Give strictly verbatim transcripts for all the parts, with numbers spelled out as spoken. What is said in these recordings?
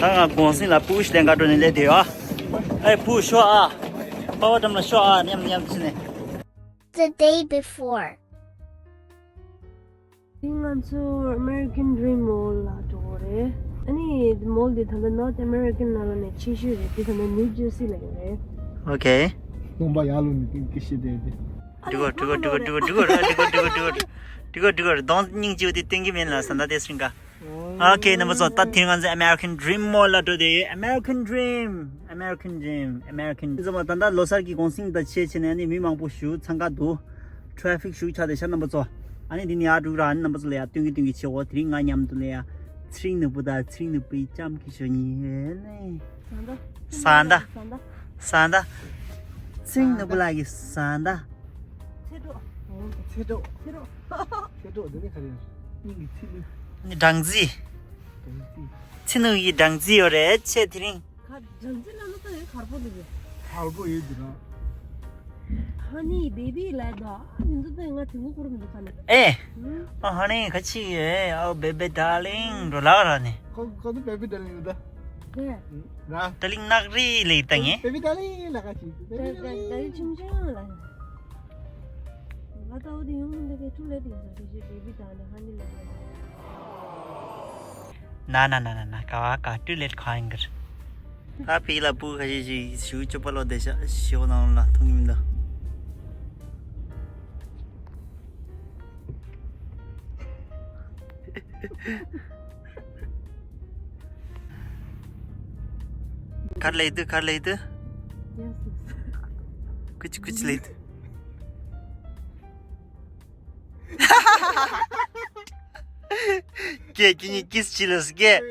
ང་གུང་སེང་ལ་ཕྲུ་གུ་ཞིག་ལེན་ག་འགྲོ་ནས་སླེབས་བསྡད་ཡོད། ཨེ་ཕྲུ་གུ་ཤོག་ཨ། པ་ཕ་འགྲམ་ལ་ཤོག་ཨ། མཉམ་མཉམ་ཕྱིན་ནས། The day before. ང་ཚོ་American Dream Mall ལ་འགྲོ་གི་རེད། ཨ་ནི་mall དེ་ད་ལྟ་North American ནང་ལ་ནས་ཆེ་ཤོས་རེད། དེ་ད་ལྟ་New Jersey ལ་ཡོད་རེད། ཨོ་ཁེ། རློན་པ་ཡར་ལོ་ནས་ཏིང་ཀི་ཤི་བསྡད་དེ། འགྲིག་གོ་འགྲིག་གོ་འགྲིག་གོ་འགྲིག་གོ་འགྲིག་གོ་འགྲིག་གོ་འགྲིག་གོ་འགྲིག་གོ་འགྲིག་གོ། གདོང་སྙིང་རྗེ་པོ་དེ་སྟོན་གྱི་མིན་ལ་ས་མཐའ་དེ་སྲིན་ཀ། ཨོ་ཁེ། རྣམ་པ་ཚོ་ད་དེ་རིང་ང་ཚོ་American Dream Mall ལ་འགྲོ་བསྡད་ཡོད། American Dream, American Dream, American Dream. ད་ལྟ་ལོ་གསར་གྱི་གུང་སེང་དང་ཆེད་བྱས་ནས་ནི་མི་མང་པོ་ཞིག་འཚང་ཁ་འདུག Traffic ཞིག་ཆགས་བསྡད་ཤག་རྣམ་པ་ཚོ། ཨ་ནི་འདི་ནས་ཡར་འགྲོ་ར། ཨ་ནི་རྣམ་པ་ཚོ་ལ་ཡར་སྟོན་གྱི་སྟོན་གྱི་བྱེད་འོ། དེ་རིང་ང་མཉམ་དུ་ལ་ཡར་ཚེ་རིང་ནོར་བུ་དང་ཚེ་རིང་ནོར་བུའི་ལྕམ་གྱི་ཞོ་ཉི་ཧེ་ལེ། ཟ་འདྲ། ཟ་འདྲ། ཟ་འདྲ། ཚེ་རིང་ནོར་བུ་ལགས་ཀྱི་ཟ་འདྲ། ཚེ་སྒྲོག་ཚེ་སྒྲོག་ཚེ་སྒྲོག་ཚེ་སྒྲོག་འདི་ནི་ག་རེ་ཡིན། སྙིང་གི་ཚིལ་ལུ། ནི་སྦྲང་རྩི། སྦྲང་རྩི། ཚེ་ནོར་གྱི་སྦྲང་རྩི་ཡོད་རེད་ཆེ་དེ་རིང་། ཁ་སྦྲང་རྩི་ལ་ལོ་ཏོ་ཡོད་གར་པོ་འདུག་གར་པོ་ཡོད་འདུག་ན། Honey baby ལ་དོ་ཨ་མི་འདུག་ཏོ་ང་དེ་ངུ་ཁུར་མི་འདུག་ཁ་ནས། ཨེ། ཨ་honey ཁ་ཆི་ཡོད། Oh baby darling འགྲོ་ལག་ར་ནི། ཁོ་ཁོ་ཚོ་baby darling འདུག་ད། ད་ལིང་ནག་རི་ལེ་ད་ངེ། baby darling ལ་ཁ་ཆི་baby darling ཆུང་ཆུང་ལ། ང་ད་འོ་དེ་ཡོང་མི་འདུག་གས་ཀྲུ་ལེ་དེ་ཚོ་དེ་ཞེས་baby darling honey ལ། ན་ན་ན་ན་ན་ག་བ་ག་ཀྲུ་ལེ་ཁ་ཡིན་གར། ད་ཕི་ལ་པུ་ཁ་ཤས་ཤིག་ཞུ་ཅོ་པ་ལོ་དེ་ཤ་ཤོ་ནང་ལ་མཐོང་གི་མི་འདུག་གར་ལེ་དུ་གར་ལེ་དུ། ཀུ་ཅི་ཀུ་ཅི་ལེ་དུ། ཀེ་ཀི་ནི་ཀིས་ཅི་ལོས་ཀེ།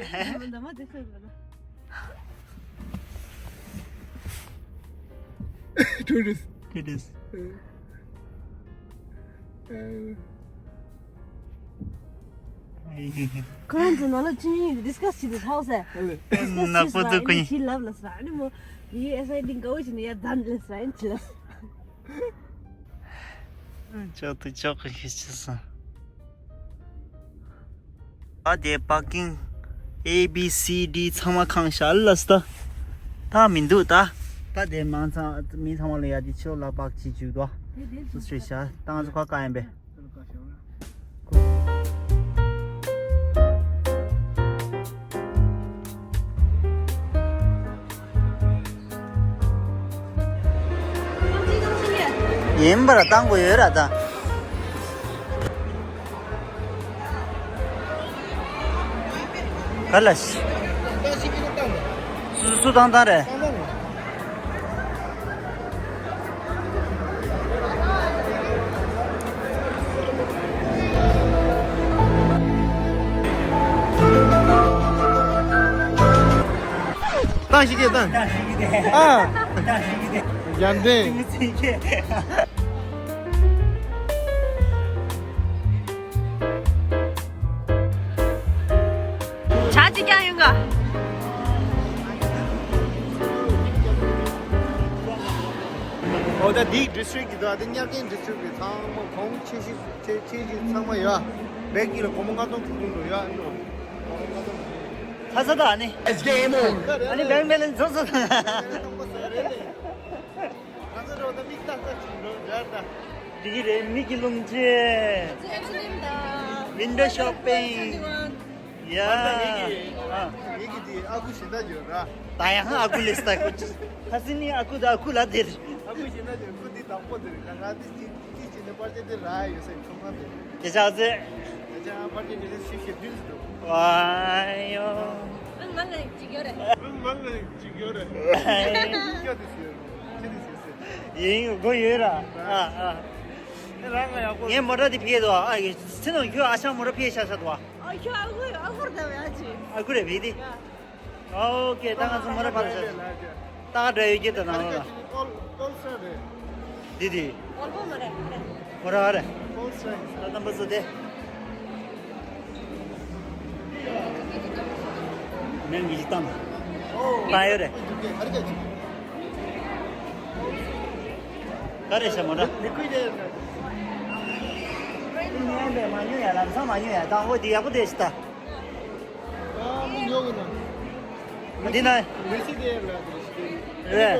Tourist. Tourist. ཁོ་རང་ཚོ་ནང་ལ་ཆིན་ཡིན་discuss བྱེད་དུས་ཧའོ་སེ། discuss ནག་པོ་འདུག་ཁོ་གཉིས། ཁྱི་ལབ་ལ་ས་ཨ་ནི་མོ་ཡི་ཨེ་སའི་ཏིང་དགའ་བོ་བྱེད་ནས་ཡར་བསྡད་ལ་ས་ཨ་ནི་ཁྱི་ལབ། ཅོག་ཏུ་ཅོག་གི་ཤི་ཆི་སོང་། ཨ་དེ་parking A B C D ཚང་མ་ཁང་ཤར་ལ་སྟ། ད་མི་འདུག་ད། ད་དེ་མང་ཚང་མི་ཚང་མ་ལ་ཡ་དེ་ཆོ་ལ་པག་ཅི་བཅུག་དོ། སུ་སྲེ་ཤ་ད་ང་ཚོ་ཁ་ཀ་ཡིན་པས། ཡིན་པར་བཏང་དགོས་ཡོད་ར་ད། ག་ལ་ཤི། སུ་སུ་བཏང་བཏང་རེད། ཏང་ཞིག་གེ་ཏང་། ཨ། ཡར་འདེང་། ཇ་ཅིག་ཀྱང་ཡོང་ག་འོ་ད་འདི་district གི་ད་དེ་ཉག་གན་district གི་ཚང་མ་གོང་ཆེ་ཤོས་ཆེ་ཆེ་ཤོས་ཚང་མ་ཡོད། བེག་གི་ལ་སྒོར་མོ་ལྔ་སྟོང་དྲུག་སྟོང་འགྲོ་ཡོད། ཁ་ས་ད་ཨ་ནི། It's game on. ཨ་ནི་bank balance རྫོགས་སོང་། ང་ཚོ་རོ་ད་མིག་ཏག་ཏག་ཅིག་འགྲོ་འདྲ་ད། འགྲིག་གི་རེད། མིག་གི་རླུང་རྗེ། Window shopping. ཡ། ཨ། ངེད་ཀྱི་དེ་ཨ་ཁུ་གཞན་དག་ཡོད་ར། ད་ཡང་ཨ་ཁུ་ལས་ད་ཁུ། ཁ་སི་ནི་ཨ་ཁུ་ད་ཨ་ཁུ་ལ་དེར། ཨ་ཁུ་གཞན་དག་ཡོད་ཁུ་འདི་དང་པོ་དེར་ང་ང་འདི་ཅི་ཅི་བྱས་ནས་པར་ཅན་དེ་ར་ཡོད་སའི་ཁྲོམ་ཁ་དེར། དེ་ཆགས་ཚེ། དེ་ཆགས་པར་ཅན་དེ་ཤི་ཤི་བིལ་འགྲོ། ཝའི་ཡོ། ང་ལ་ཅིག་ཡོད་རེད། ང་ལ་ཅིག་ཡོད་རེད། ཅི་དེ་ཟེར། ཅི་དེ་ཟེར་ཟེར། ཡིན་དགོས་ཡོད་ར། ཨ་ཨ། ངས་མོ་ཊ་དེ་ཕེབས་འདུག་ཨ་ཡེ་ཚེ་ནང་ཁྱོད་ཨ་ཞང་མོ་ཊ་ཕེབས་ཤག་ཤག་འདུག་ཨ་ཁྱོད་ཨ་ཁུ་ཨ་ཁུར་ད་བས་ཨ་ཅི། ཨ་ཁུ་རེད་བས་དེ། ཨོ་ཀེ་ད་ང་ཚོ་མོ་ཊ་ཕར་ཤག་ད་འདྲ་ཡོད་ཀྱི་ད་ནང་ལ། དེ་དེ། ཨོལ་པོ་མ་རེད། མོ་ཊ་རེད། ད་རྣམ་པ་ཚོ་དེ། ནང་གི་ཅིག་བཏང་། བཏང་ཡོད་རེད། ག་རེ་བྱ་མོ་ད། ཉན་པས་མ་ཉོ་ཡ་ལམ་སང་མ་ཉོ་ཡ་དང་འོ་དེ་ཡག་པོ་དེ་ཞིག་ད། ཨ་མི་ཉོ་གི་ན། འདི་ན། རེད།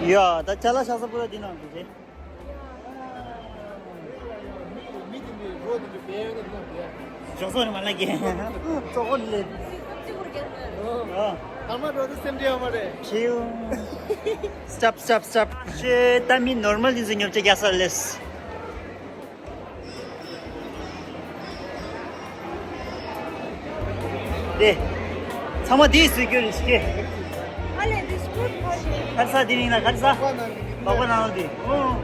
ཡ། ད་ཅ་ལག་ཤག་ས་པུ་ར་འདི་ནང་འདུག་རེད། ཞོགས་སོང་རེད་མ་ལགས་ཀྱི། གཙོ་བོ་ལས། ཨ། ཐ་མ་འགྲོ་དུས་སེམས་ཁྲལ་ཡོད་མ་རེད། ཕྱིའུ། Stop, stop, stop. ཤེ་ད་མི་ནོར་མལ་དེ་ཚོ་ཉོ་ཆ་རྒྱག་ས་ལས། དེ། ཚང་མ་དེའི་སྲིད་སྐྱོད་རེད་ཤེ། ཨ་ལས་དེ་སྐོར་ཕར་ཤེ། ཁར་ས་དེ་རིང་ན་ཁར་ས། སྦག་པ་ནང་ལ་དེ། ཨོ།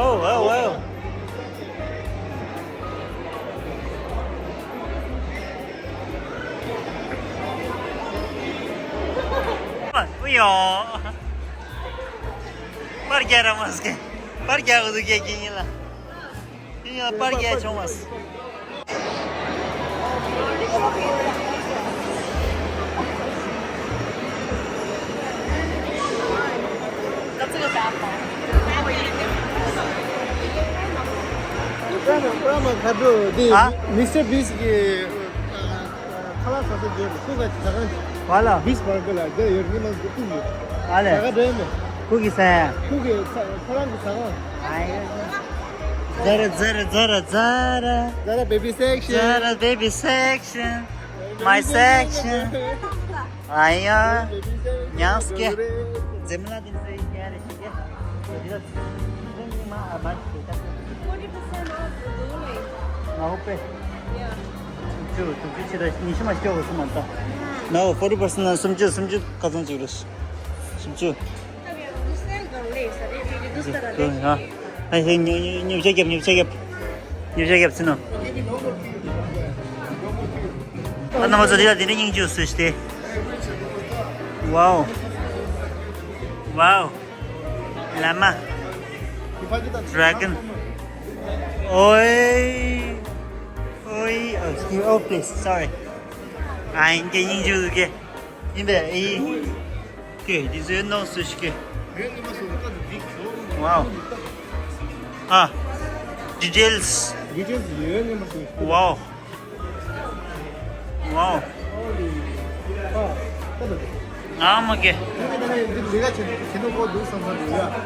ཨོ་ཨོ་ཨོ། ཨུ་ཡོ། པར་རྒྱག་ར་མ་སྐད། པར་རྒྱག་གི་འདུག་རྒྱག་གི་ཡིན་ལ། ཡིན་ཡང་པར་རྒྱག་བྱུང་མ་སོང་། ཨ། མི་སི་ཊར་བིས་ཀྱི། ཁ་ལག་ཟ་ས་རྒྱབ་ཁུག་ག་ཟ་ཁང་། ཝ་ལ། བིས་བར་གི་ལ་རྒྱ་ཡོད་ནི་མ་ཁུག་གི། ཨ་ལེ། ཟ་ཁང་འདྲ་མེད། ཁུག་གི་ཟ་ཡ། ཁུག་གི་ཁ་ལག་གི་ཟ་ཁང་། ཨ་ཡ། Zara, Zara, Zara, Zara. Zara baby section. Zara baby section. My section. ཨ་ཡ། ཉམས་སྐྱེ། འཛེམ་ལ་དེ་ཚོ་ཡི་གེ་རེ་ཞིག་གེ། Forty percent off the doing. ང་ཧོ་པེ། Yeah. སུམ་ཅུ། དྲུག་ཅུ་ཕྱིར་ཉི་ཤུ་མ་སྐྱོ་བ་སུ་མ་ད། No, forty percent ལ་སུམ་ཅུ། སུམ་ཅུ་ཁ་ཚང་ཅིག་རེད། སུམ་ཅུ། ཨ་ཧེ། ཉོ་ཉོ་ཉོ་ཆ་རྒྱབ། ཉོ་ཆ་རྒྱབ། ཉོ་ཆ་རྒྱབ་ཟིན་ནོ། ཨ་ན་མ་ཚོ་དེ་ལ་དེ་འདྲ་སྙིང་རྗེ་སུ་ཞིག་སྟེ། Wow. Wow. ལ་མ། Dragon. ཨོའི། ཨོའི། Oh, please, sorry. ཨ་ཡིན་གྱི་སྙིང་རྗེ་གི། ཡིན་པས་ཨི། ཀེ་འདི་ཚོའི་ནང་སུ་ཞིག་གི། Wow. ཨ། Details. Wow. Wow. ཨ་མ་ཀེ།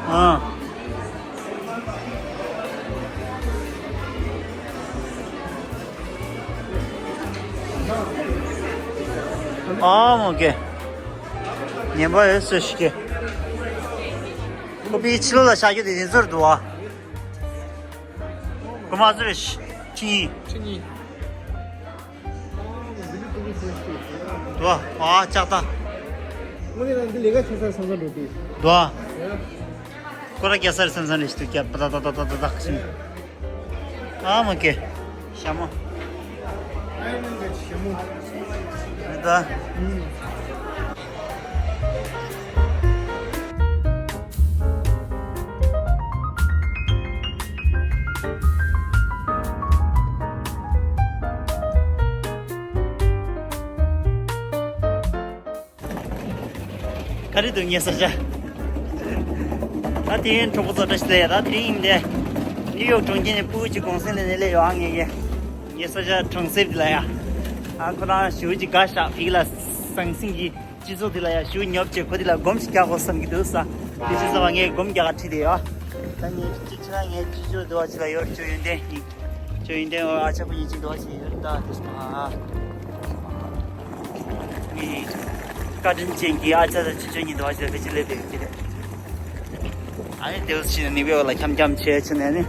ཨ། ཨ་མ་ཀེ། ཉན་པ་ཡོད་སུ་ཞིག་གི། ཁོ་པའི་ཕྱི་ལོགས་ལ་བཞག་རྒྱུ་དེ་དེ་ཚོར་འདུག་ཨ། ཁོ་མ་ཚོར་ཕྱི་ཉིན། ཕྱི་ཉིན། དོ། ཨ་ལྕགས་རྟ། དངོས་གནས་ན་འདི་ལས་ཀ་བྱེད་ས་བསམ་བསམ་འགྲོ་དུས། དོ། ཁོ་ར་རྒྱ་སར་བསམ་བསམ་རེ་ཞིག་ཏུ་རྒྱབ་པ་ཏག་ཏག་ཏག་ཏག་ཏག་ཞིག་ཨ་མ་ཀེ། ཞྭ་མོ། ཞྭ་མོ། རེད་ད། ག་རེ་འདུག་ངའི་ས་ཆ། ད་དེ་རིང་གྲོགས་པོ་ཚོ་བཀྲ་ཤིས་བདེ་ལེགས། ད་དེ་རིང་ཡིན་དེ། ནིའུ་ཡོག་གྲོང་ཁྱེར་ནས་སྤུ་གུ་གཅིག་གུང་སེང་ལ་ནས་སླེབས་ཡོད་ཨ་ངེད་ཀྱི། ངའི་ས་ཆ་གྲོང་གསེབ་འདི་ལ་ཡ། ཨ་ཁོ་རང་ཞུ་གཅིག་དགའ་ཤག་ཕིག་ལ་ཟང་ཟིང་གི། སྤྱི་ཚོགས་འདི་ལ་ཡ་ཞུ་ཉོབ་ཅེས་ཁོ་འདི་ལ་སྒོམ་ཞིག་རྒྱག་དགོས་བསམ་གྱི་འདུག་ས། དེ་ཕྱི་ས་བ་ངས་སྒོམ་རྒྱག་ག་ཁྲིད་དེ་ཡོད། ད་ངས་གཅིག་ཕྱིན་ན་ངས་ཅི་ཅོ་འདི་བ་ཅི་ལ་ཡོད་ཅོ་ཡོན་ཏན་ཡིན། ཅོ་ཡོན་ཏན་ཨ་ཅག་པོ་ཡིན་ཅིག་འདི་བ་ཅི་ཡོད་ད་དེ་སོང་ཨ། ངས་བཀའ་དྲིན་ཅན་གྱི་ཨ་ཅག་དང་ཅི་ཅོ་གཉིས་འདི་བ་ཅི་ལ་ཕལ་ཆེར་སླེབས་བསྡད་ཡོད་ཀྱི་རེད། ཨ་ནི་དེ་བ་ཅི་ནི་བེ་བ་ལ་འཁྱམ་འཁྱམ་བྱས་ཕྱིན་ནས་ནི་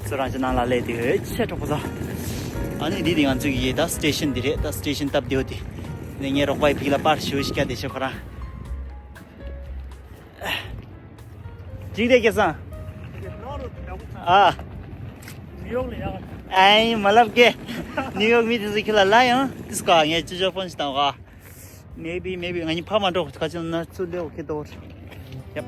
ཚོ་རང་ཅི་ནང་ལ་སླེབས་བསྡད་ཡོད་ཆེ་གྲོགས་པོ་ཚོ། ཨ་ནི་འདི་དེ་ང་ཚོ་གི་ད་སི་ཊེ་ཤན་འདི་རེད། ད་སི་ཊེ་ཤན་སྟབས་བདེ་བོ་དེ། ནས་ངའི་རོགས་པ་ཡི་ཕིག་ལ་པར་ཞུ་ཞིག་བསྐྱལ་བསྡད་ཤག་ཁོ་རང་། འགྲིག་དེ་སྐལ་བཟང་། ཨ། ཨའི་མ་ལབ་ཀེ། ནིའུ་ཡོག་མི་དེ་ཚོ་ཁྱོད་ལ་ལ་ཡང་ཏིས་ཀ་ངས་ཅི་ཅོ་ཕོན་ཞིག་བཏང་ག། Maybe, maybe ང་གཉིས་ཕ་མ་འགྲོ་ཁ་ཅིག་ན་ཚུར་འདེའོ་ཁེ་དོར། ཡ་